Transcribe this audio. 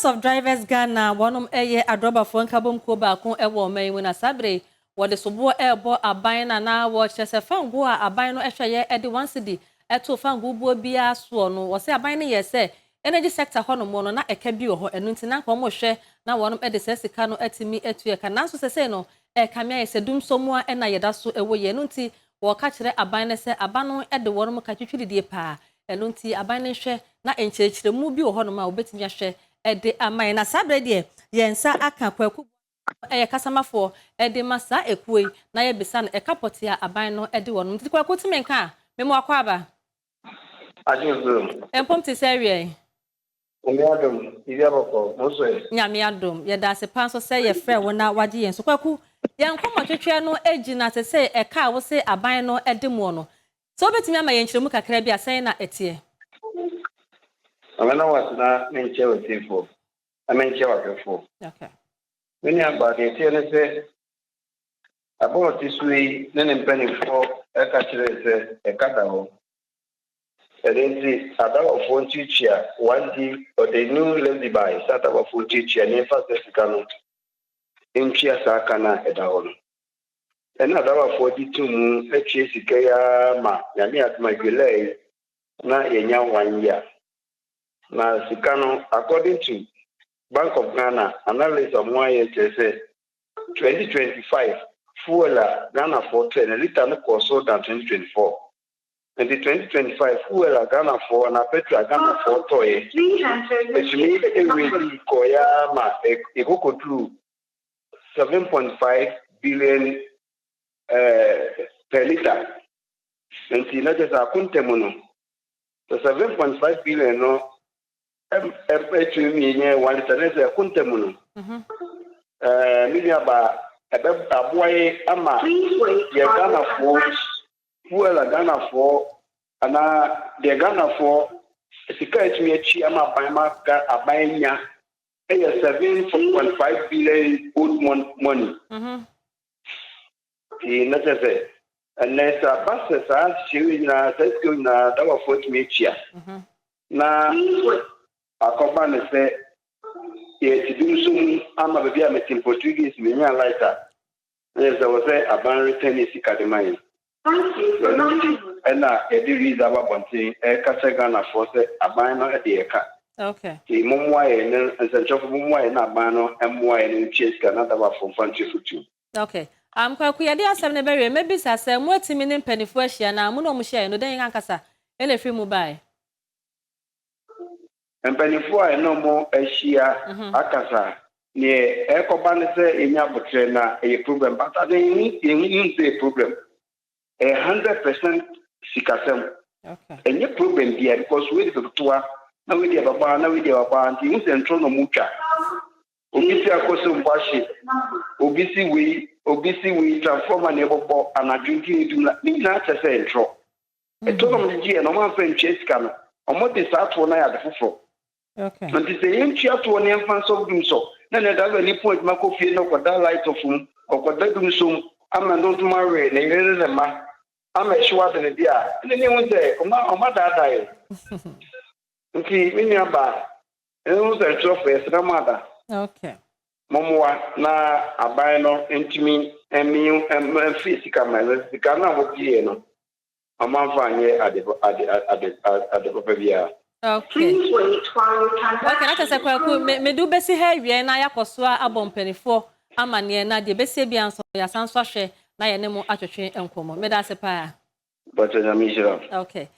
Alliance of Drivers Ghana, wɔnom yɛ adrɔbafoɔ nkabom kuo baako wɔ ɔman yi mu, na saa bere wɔde soboɔ ɛrebɔ aban na wɔkyerɛ sɛ fango a aban no hwɛ yɛ de 1 cedi ɛto fango buo biara soɔ no, wɔsɛ aban no yɛ sɛ energy sector hɔnom no na ɛka bi wɔ hɔ. Ɛno nti na nka wɔn hwɛ na wɔnom de saa sika no atumi atu ɛka, nanso sɛsɛ no ɛkame ayɛ sɛ dum so mu a ɛna yɛda so ɛwɔ yɛ. Ɛno nti wɔka kyerɛ aban no sɛ aban no de wɔn ka twitwi paa. Ɛno nti aban no hwɛ na nkyerɛkyerɛmu bi wɔ hɔnom a wɔbɛtumi ahwɛ ɛde ama yɛn. Na saa berɛ deɛ, yɛn nsa aka Kwaku, ɛyɛ kasamafoɔ ɛde ma saa ekuo yi, na yɛbisa no ɛka pɔte a aban no ɛde wɔn. Nti Kwaku, tumi nka a mɛmu akɔ aba. Adwo. Mpom te sɛ awie? Nyame adom, biribi abɔkɔ, mo so ɛ? Nyame adom, yɛda ase pa nso sɛ yɛfrɛ wo na wagye yɛn so. Kwaku, yɛn nkɔmmɔtwetwe no gyina sɛ ɛka a wose aban no de moɔ no, sɛ wobɛtumi ama yɛn nkyerɛmu kakra bi a, sɛn na ɛteɛ? Ame na wase na menkyɛ w'atiefoɔ na menkyɛ w'ahwɛfoɔ. Me nua baa, deɛ ɛteɛ ne sɛ abɔ ɔte so yi ne ne mpanimfoɔ ɛka kyerɛɛ sɛ ɛka da hɔ. Ɛno nti adawafoɔ ntuatua one d, ɔde new levy by sɛ adawafoɔ ntuatua ne mfa sɛ sika no ntua saa ka no a ɛda hɔ no. Ɛna adawafoɔ de to mu atua sika yi ara ma Nyame adom a July na yɛnya one year. Na sika no, according to Bank of Ghana analyst a ɔmo ayɛ, kyerɛ sɛ 2025 fuel a Ghanafoɔ tɔɛ no, litre no kɔɔ so than 2024. Nti 2025 fuel a Ghanafoɔ anaa petrol a Ghanafoɔ tɔɛ ɛtumi ɛwɛdi kɔɔeɛ ara ma ɛkɔkɔduru 7.5 billion per litre. Nti na kyerɛ sɛ akonta mu no sɛ 7.5 billion no ɛtumi nyɛ 1 litre, na sɛ akonta mu no me nua ba, ɛbɛ aboa yi ama yɛ Ghanafoɔ fuel a Ghanafoɔ anaa deɛ Ghanafoɔ sika a ɛtumi akyi ama aban ma aban nya ɛyɛ 7.5 billion old money. Nti na kyerɛ sɛ ɛnɛ sɛ aba sɛ saa nhyehyɛ yi nyinaa, saa sika yi nyinaa dawafoɔ atumi atua na akɔba ne sɛ yɛte dum so mu ama baabi a mete Portuguese menya light a, na yɛ sɛ wɔ sɛ aban return ne sika de ma yɛn. Ɛno nti ɛna yɛde release aba abɔnten ɛka kyerɛ Ghanafoɔ sɛ aban no de yɛ ka. Nti mommoa yɛn ne nsɛnkyerɛfo, mommoa yɛn na aban no mmoa yɛn no ntua sika na dawafoɔ mfa ntua fotuo. Okay. Kwaku, yɛde asɛm no bɛwie. Mɛbisa sɛ moatumi ne mpanimfoɔ ahyia, na mo na ɔmo hyiaeɛ no, dɛn ankasa ɛna ɛfiri mu baeɛ? Mpanimfoɔ a ɛne ɔmo ahyia akasa, neɛ ɛkɔba ne sɛ yɛnya abotire na ɛyɛ problem, but ade yɛhu sɛ ɛyɛ problem, ɛyɛ 100% sikasɛm. Ɛnyɛ problem bia, because wei de bɛtoa na wei de ɛbɛba na wei de ɛbɛba. Nti yɛhu sɛ ntorɔ na ɔmo twa. Obi si akɔ so mbɔ ahye, obi si wei, obi si wei, transformer na ɛbɔbɔ anadwo nti ne dum na ne nyinaa kyerɛ sɛ ntorɔ. Ɛtɔ na ɔmo gye yɛ na ɔmo amfa ntua sika no, ɔmo de saa toɔ no ayɛ ade foforɔ. Nti sɛ yɛntua toɔ ne yɛmfa nsɔ dum sɔ na ne driver ni pɔn adwuma kɔ fie na ɔkɔda light off mu, ɔkɔda dum so mu ama ntontom awe ne yere ne ne mma ama ɛhyew ade ne deɛ a, ɛne ne hu sɛ ɔma daadaa yɛ. Nti me nua baa, ɛhu sɛ ntwerɛfo, yɛsrɛ mo ada mommoa na aban no ntumi ɛmi ɛmfiri sika ma ɛno sika no a wɔgyeeɛ no, ɔmanfa anyɛ ade ade ade ade papa biara. Okay, na kyerɛ sɛ Kwaku, mede wo bɛsi ha awie na yɛakɔ so a abɔ mpanimfoɔ amanneɛ, na deɛ bɛsie bia nso yɛasan so ahwɛ na yɛne mo atwetwe nkɔmmɔ. Meda ase paa. Bɔtɔ, Nyame nhyira wo. Okay.